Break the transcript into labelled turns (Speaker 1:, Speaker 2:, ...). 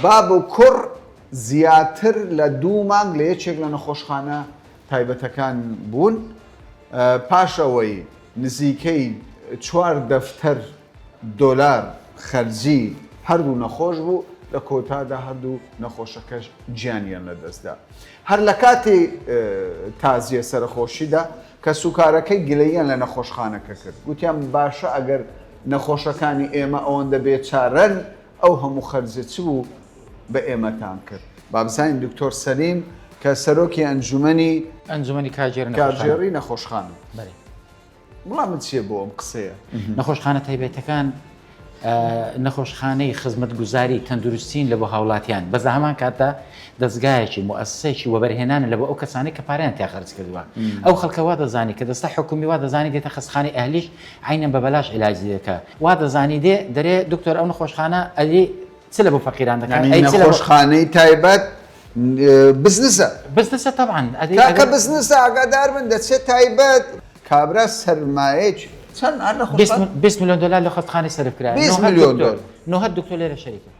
Speaker 1: باب و کوڕ زیاتر لە دوو مانگ لە یەکێک لە نەخۆشخانە تایبەتەکان بوون، پاش ئەوەی نزیکەی چوار دەفتەر دۆلار خەرجی هەردوو نەخۆش بوو، لە کۆتادا هەردوو نەخۆشەکەش گیانیان لەدەستدا. هەر لە کاتی تازیە سەرەخۆشیدا کەسوکارەکەی گلەییان لە نەخۆشخانەکە کرد، گوتیان باشە ئەگەر نەخۆشەکانی ئێمە ئەوەندە بێچارەن ئەو هەموو خەرجە چ بوو بە ئێمەتان کرد؟ با بزانین دکتۆر سەلیم کە سەرۆکی ئەنجومەنی
Speaker 2: ئەنجومەنی
Speaker 1: کارگێڕی نەخۆشخانە کارگێڕی نەخۆشخانە.
Speaker 2: بەلێ.
Speaker 1: وڵامت چییە بۆ ئەم قسەیە؟
Speaker 2: نەخۆشخانە تایبەتەکان نەخۆشخانەی خزمەتگوزاری تەندروستین لە بۆ هاوڵاتیان بەس لە هەمان کاتدا دەزگایەکی موئەسسەیەکی وەبەرهێنانە لە بۆ ئەو کەسانەی کە پارەیان تیا خەرج کردووە ئەو خەڵکە وا دەزانی کە دەستە حکومی وا دەزانی دێتە خەستخانەی ئەهلیش عەینەن بە بەلاش عیلاجی دەکا وا دەزانی دێ دەرێ دکتۆر ئەو نەخۆشخانە ئەدی چ لە بۆ فەقیران دەکات
Speaker 1: یانی ئەی چ لە بۆ نەخۆشخانەی تایبەت بزنسە.
Speaker 2: بزنسە تەبعەن
Speaker 1: ئەدی کاکە ئەگەر بزنسە ئاگادار بن دەچێت تایبەت کابرا سەرمایەکی چەند هەر نەخۆشخانە
Speaker 2: 20 ملیۆن دۆلار لە خەستخانەی سەرف کرایە
Speaker 1: 20 ملیۆن دۆلار
Speaker 2: نۆهەت دکتۆر لێرە شەریکە.